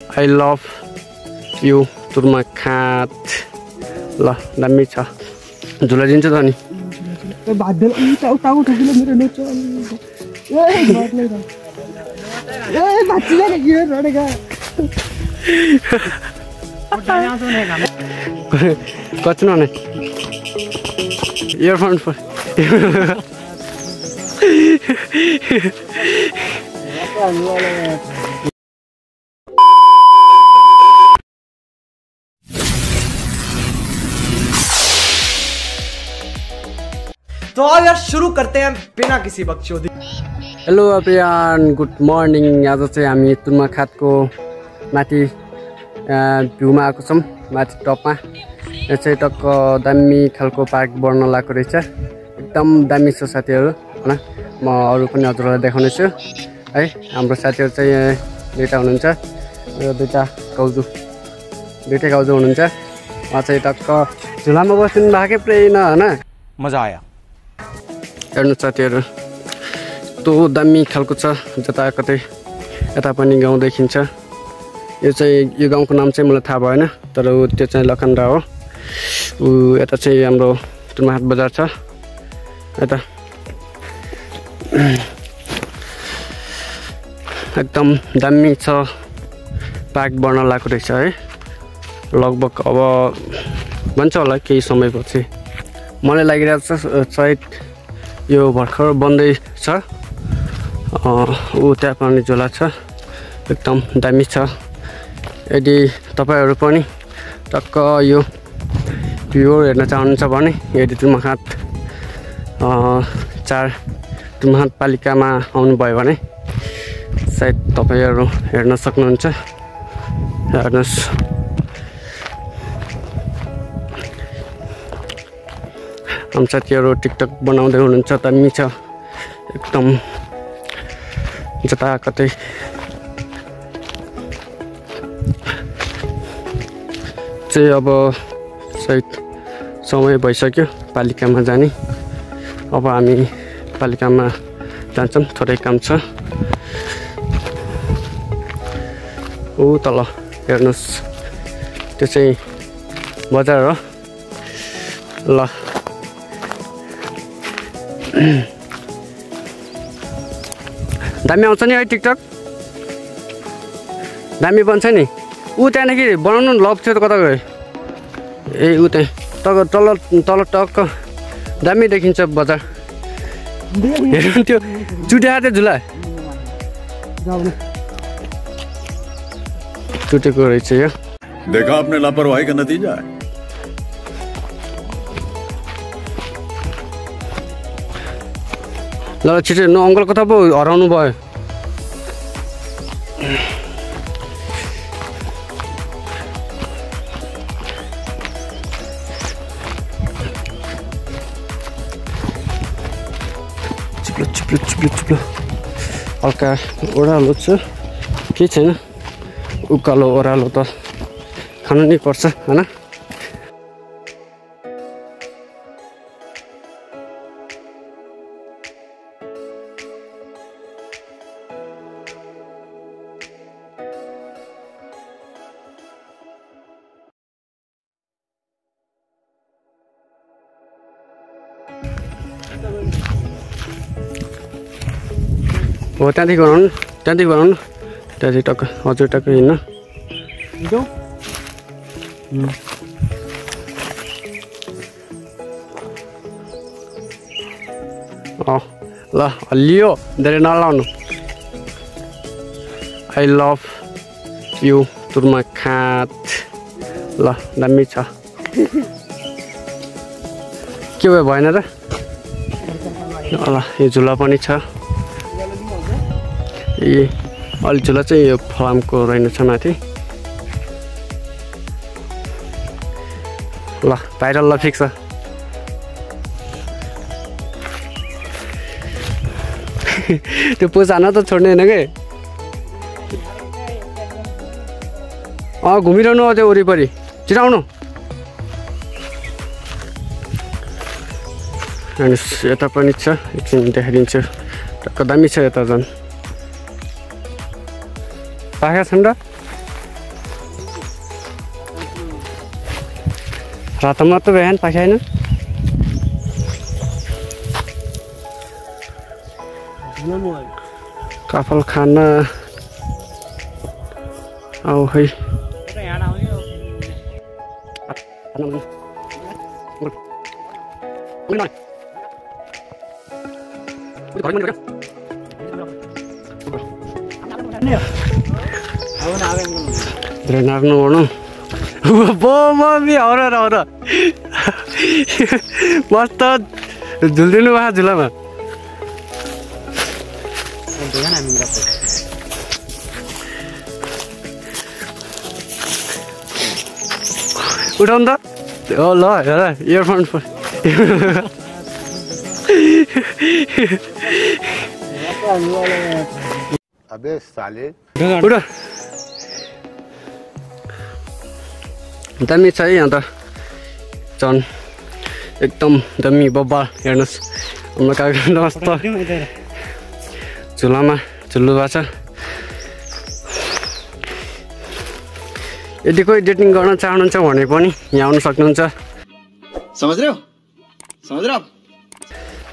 I love you तुरमा खात ल दामी छ झुला दिन्छ त नि बादल उता उता ठोकिलो मेरो नोच बाचिले के रडेगा कच्नु न इयरफोन तो अब यार शुरू करते हैं बिना किसी बकचोदी। हेलो एभ्रिवान गुड मर्निङ आज चाहिँ हामी तुरमा खातको माथि भ्यूमा आएको छौँ माथि टपमा यो चाहिँ टक्क दामी खालको पार्क बन्न लागेको रहेछ एकदम दामी छ साथीहरू हैन म अरू पनि हजुरहरूलाई देखाउने छु है हाम्रो साथीहरू चाहिँ दुईटा हुनुहुन्छ यो दुईटै गाउजु हुनुहुन्छ उहाँ चाहिँ टक्क झुलामा बस्नु भएकै पुरै हैन मजा आयो हेर्नु साथीहरू त्यो दामी खालको छ जता कतै यता पनि गाउँ देखिन्छ यो चाहिँ यो गाउँको नाम चाहिँ मलाई थाहा भएन तर त्यो चाहिँ लखनरा हो यता चाहिँ हाम्रो तुमाहाट बजार छ यता एकदम दामी छ पार्क बन्न लागेको रहेछ है लगभग अब भन्छ होला केही समयपछि मलाई लागिरहेको छ सायद यो भर्खर बन्दै छ त्यहाँ पनि झोला छ एकदम दामी छ यदि तपाईँहरू पनि टक्क यो भ्यू हेर्न चाहनुहुन्छ भने यदि तुमाहाट तुमाहाट पालिकामा आउनुभयो भने सायद तपाईँहरू हेर्न सक्नुहुन्छ हेर्नुहोस् हम साथीहरू टिकटक बनाउँदै हुनुहुन्छ दामी छ एकदम जता कतै चाहिँ अब सायद समय भइसक्यो पालिकामा जाने अब हामी पालिकामा जान्छौँ थोरै काम छ ऊ तल हेर्नुहोस् त्यो चाहिँ बजार हो ल दामी आउँछ नि है टिकटक दामी बन्छ नि ऊ त्यहाँदेखि बनाउनु लभ थियो त कता गयो ए ऊ त्यहाँ तल टक्क दामी देखिन्छ बजार हेर्नु त्यो चुट्या थियो झुला चुटेको रहेछ यो देखा आपने लापरवाही का नतीजा है ल छिटो हेर्नु अङ्कल कता पो हराउनु भयो चिप्लो हल्का ओह्रालो छ के छैन उकालो ओह्रालो त खानु नै पर्छ हैन हो त्यहाँदेखि बनाउनु त्यहाँदेखि टक्क हजुर टक्क हिँड्नु ल हल्लियो धेरै नलाउनु आई लभ यु तुरमा खात ल दामी छ के भयो भएन र ल यो झुला पनि छ ए अलि झुला चाहिँ यो फलामको रहेनछ माथि ल भाइरल ल फिक्स त्यो पोज हान्न त छोड्ने होइन के घुमिरहनु हो त्यो वरिपरि छिटो आउनु यता पनि छ एकछिन देखाइदिन्छु टक्क दामी छ यता झन् पाखा छन् र रातो मात्र बिहान पाखाएन काफल खाना आऊ है मम्मी हर मस्त झुलिदिनु भएको झुलामा उठाउनु त ल हेर इयरफोन अबे साले उठा दामी छ है यहाँ त झन् एकदम दामी बब्बा हेर्नुहोस् हाम्रो काका मस्त झुलामा झुल्नु भएको छ यदि कोही डेटिङ गर्न चाहनुहुन्छ भने पनि यहाँ आउन सक्नुहुन्छ समझ रहे हो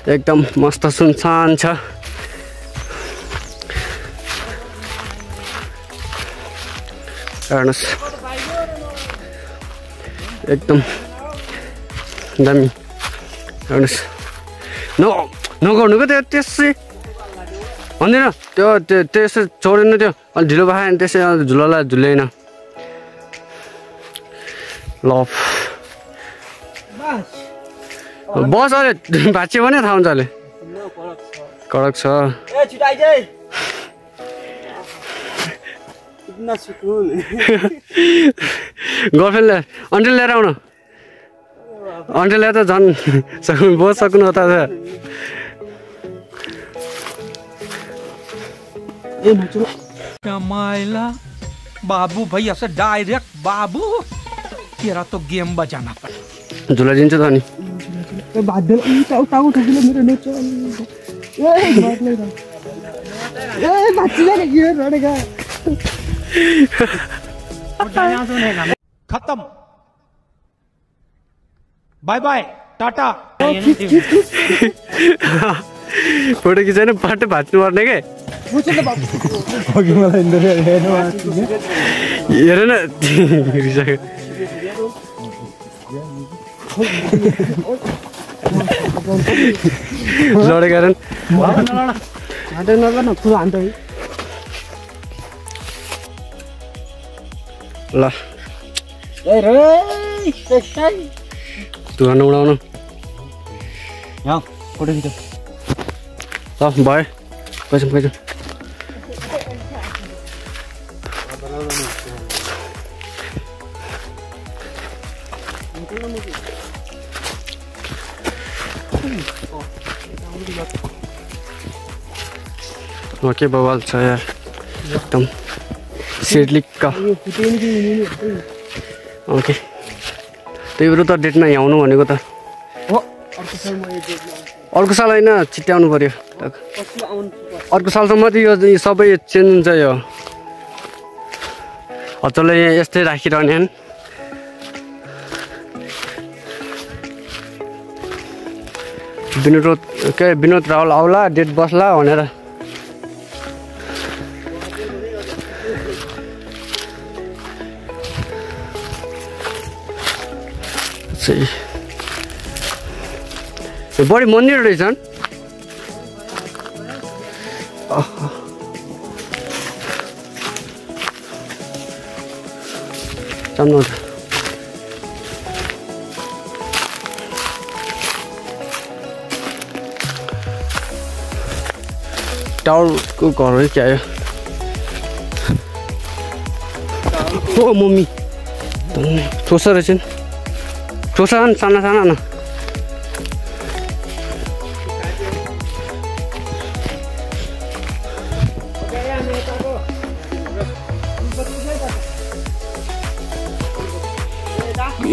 एकदम मस्त सुनसान छ हेर्नुहोस् एकदम दामी हेर्नुहोस् नगर्नु क्या त्यो त्यसै भन्दैन त्यो त्यसै छोडेन त्यो अलि ढिलो भयो भने त्यसै झुलालाई झुलेन ल बस अहिले भाँच्यो भने थाहा हुन्छ अहिले कडक छ गर्लफ्रेन्डले अन्डे लिएर आउनु अन्डे ल्याएर त झन् बहुत सक्नु होता छ माइला बाबू भैया से डायरेक्ट बाबू तेरा तो गेम बजाना पड़ा झुला दिन्छ त नि खत्म बाय बाय टाटा फोटो खिचाएन बाटो भाँच्नु पर्ने के हेर न लडे कारण ल धुवा नउडाउनु ल भयो पैसा ओके बवाल छ यार एकदम सिडलिक्क ओके त्यही भएर त डेटमा यहाँ आउनु भनेको त अर्को साल होइन छिट्टै आउनु पर्यो अर्को सालसम्म त यो सबै चेन्ज हुन्छ यो हचलले यहाँ यस्तै राखिरहने विनोद रावल आउला डेट बस्ला भनेर बढी मन्दिर रहेछन् चम्नु टाउरको घर हो क्या आयो ओ मम्मी ठोसा रहेछन् ठोसा साना साना न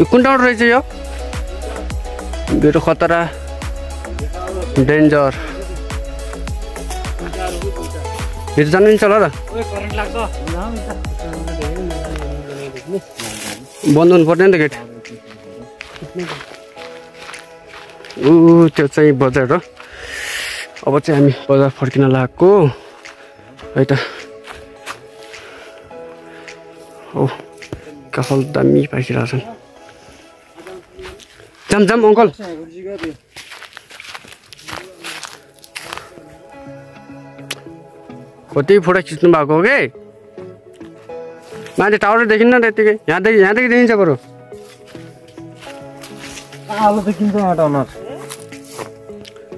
कुन टावर रहेछ यो मेरो खतरा डेन्जर यो जानिन्छ ल बन्द हुनु पर्ने नि त गेट त्यो चाहिँ बजार हो। अब चाहिँ हामी बजार फर्किन लागेको है त। हो काफल दामी पाइरहेको छन्। जाम जाम अङ्कल। कति फोटो खिच्नु भएको हो कि माथि टावर देखिन्न त्यतिकै। यहाँदेखि देखिन्छ बरु।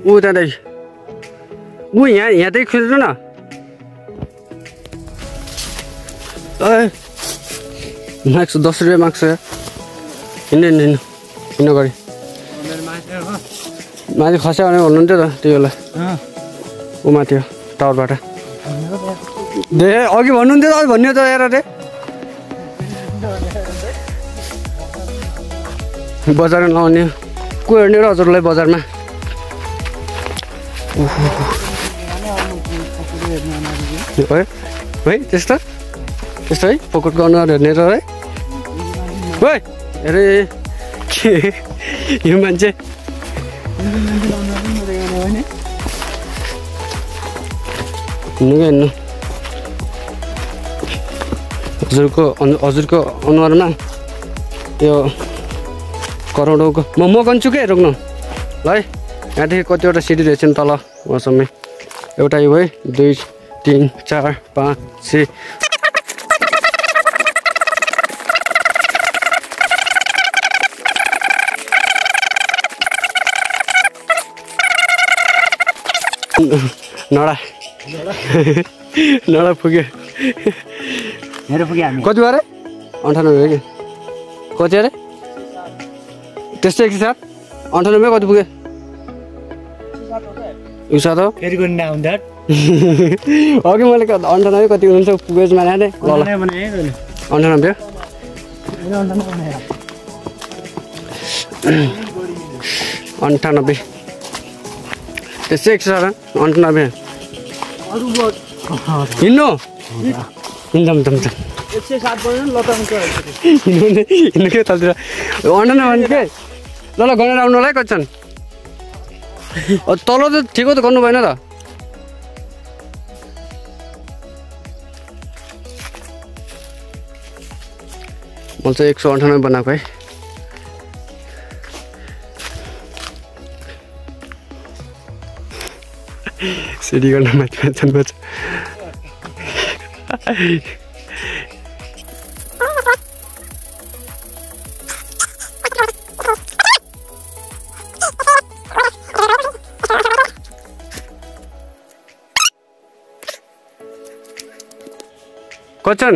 ऊ त्यहाँदेखि यहाँदेखि खिच्नु न। माग्छु 10 रुपियाँ माग्छु। हिँड्नु गरी माथि खस्यो भने भन्नुहुन्थ्यो त त्यो बेला। ऊ माथि टावरबाट अघि भन्नुहुन्थ्यो त भन्यो त हेर रे। बजारमा नआउने को हेर्ने र हजुरलाई बजारमा। है त्यस्तो है पकड गर्नु हेर्ने र है। अरे के यो मान्छे हिँड्नु हजुरको अनुहारमा यो करोडौँको म गन्छु के रोक्नु ल है। यहाँदेखि कतिवटा सिडी रहेछ नि तल वहाँसम्म। एउटा यो है 2 3 4 5 6 नडा पुग्यो। मेरो पुग्यो हामी। कति भयो 98 हो कि कति अरे त्यस्तै एक साथ 98 कति पुग्यो। यो साथ हो फेरि गुन्डा आउँदा अघि मैले 98 कति हुन्छ पुगेछ माने ल 98 98 त्यसै एक साथ 98 हिँड्नु हिँड्छौँ 107 बज्नु लताउँछ हिँड्नु के तलतिर 98 के ल गरेर आउनु होला है कति छन्। तल त ठिक हो त गर्नु भएन त। म चाहिँ 198 बनाएको है। सिडी गर्न माथि जानुपर्छ। कचन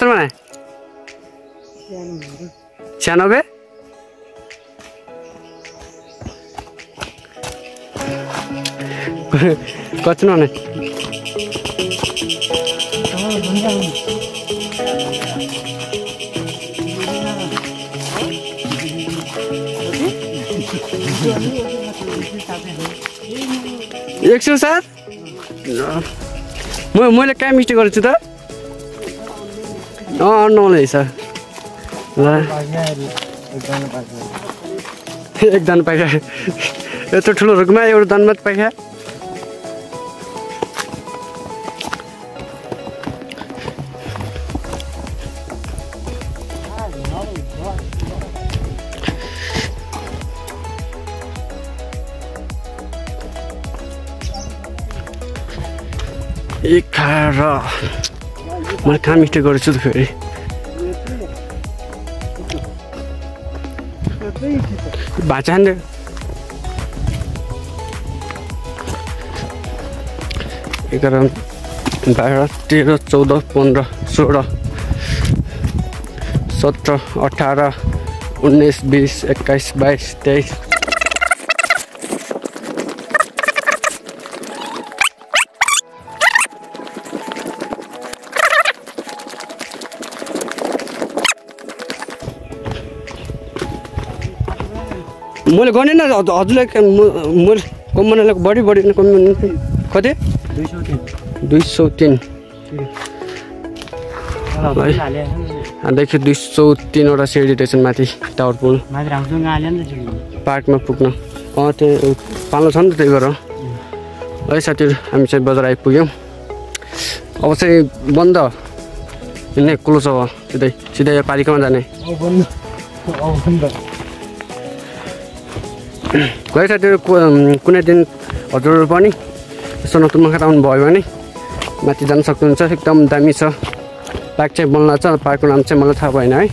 माने 96 कचन माने 107 मैले कहाँ मिस्टेक गरेको छु त। नहुने रहेछ ल एक दान पाइखा यत्रो ठुलो रुखमा एउटा दान मात्र पाइखा। मैले कहाँ मिस्टेक गरेको छु त फेरि। भाचान 11 12 13 14 15 16 17 18 19 20 21 22 23 मैले गर्ने न हजुरलाई मैले कमानलाई बढी कति 203 देखि 203 सिडी रहेछ माथि टावर पुल पार्कमा पुग्न त्यो पाल्नु छ नि त त्यही भएर है साथीहरू हामी चाहिँ बजार आइपुग्यौँ अब चाहिँ बन्द हिँड्ने क्लोज अब सिधै पालिकामा जाने गए साथीहरू कुनै दिन हजुरहरू पनि यसो नतुनमा खात आउनु भयो भने माथि जान सक्नुहुन्छ एकदम दामी छ पार्क चाहिँ बन्ला छ पार्कको नाम चाहिँ मलाई थाहा भएन है